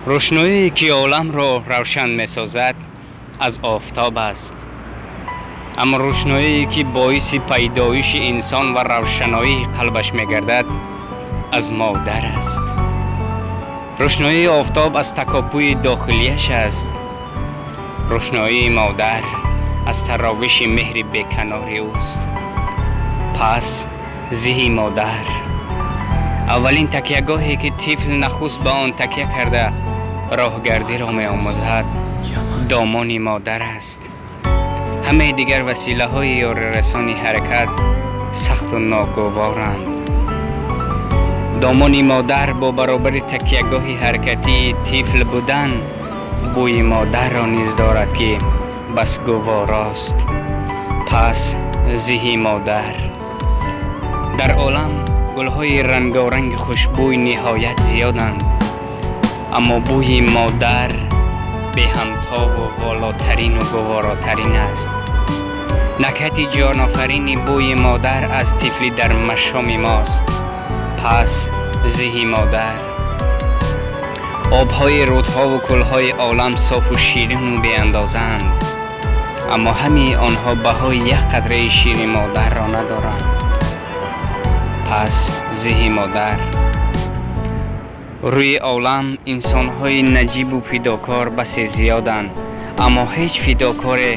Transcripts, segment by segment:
Рӯшноие ки оламро равшан месозад, аз офтоб аст, аммо рӯшноие ки боиси пайдоиши инсон ва равшаноии қалбаш мегардад, аз модар аст. Рӯшноии офтоб аз такопӯи дохилияш аст, рӯшноии модар аз таровиши меҳри беканори ӯст. Пас зиҳи модар. Аввалин такягоҳе ки тифл нахуст ба он такя карда роҳгардиро меомӯзад, домони модар аст. Ҳамаи дигар василаҳои ёрирасони ҳаракат сахту ногуворанд. Домони модар бо баробари такягоҳи ҳаракатии тифл будан, бӯи модарро низ дорад, ки бас гуворост. Пас зиҳи модар. Дар олам гулҳои рангоранги хушбӯй ниҳоят зиёданд, аммо бӯи модар беҳамтову волотарину гуворотарин аст. Накҳати ҷонофарини бӯи модар аз тифлӣ дар машоми мост. Пас зиҳи модар. Обҳои рӯдҳову кӯлҳои олам софу ширину беандозаанд, аммо ҳамаи онҳо баҳои як қатраи шири модарро надоранд. Пас зиҳи модар. Рӯи олам инсонҳои наҷибу фидокор басе зиёданд, аммо ҳеҷ фидокоре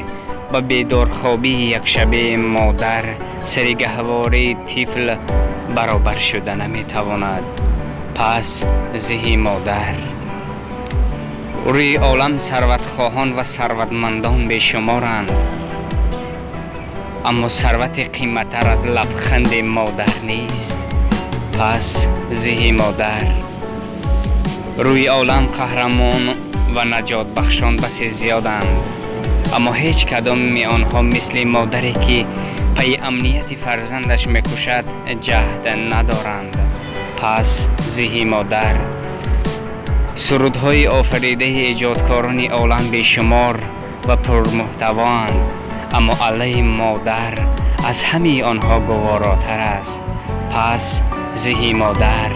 ба бедорхобии якшабаи модар сари гаҳвораи тифл баробар шуда наметавонад. Пас зиҳи модар. Рӯи олам сарватхоҳон ва сарватмандон бешуморанд, аммо сарвати қиматтар аз лабханди модар нест. Пас зиҳи модар. Рӯи олам қаҳрамон ва наҷотбахшон басе зиёданд, аммо ҳеҷ кадоми онҳо мисли модаре ки пайи амнияти фарзандаш мекӯшад, ҷаҳд надоранд. Пас зиҳи модар. Сурудҳои офаридаи эҷодкорони олам бешумор ва пурмуҳтавоанд, аммо аллаи модар аз ҳамаи онҳо гуворотар аст. Пас зиҳи модар.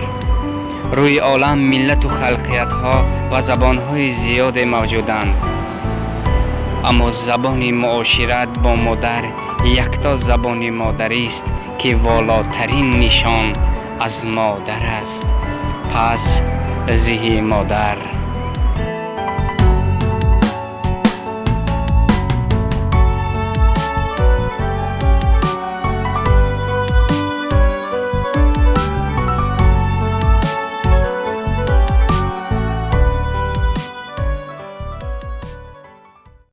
Рӯи олам миллату халқиятҳо ва забонҳои зиёде мавҷуданд, аммо забони муошират бо модар якто забони модарист, ки волотарин нишон аз модар аст. Пас зиҳи модар.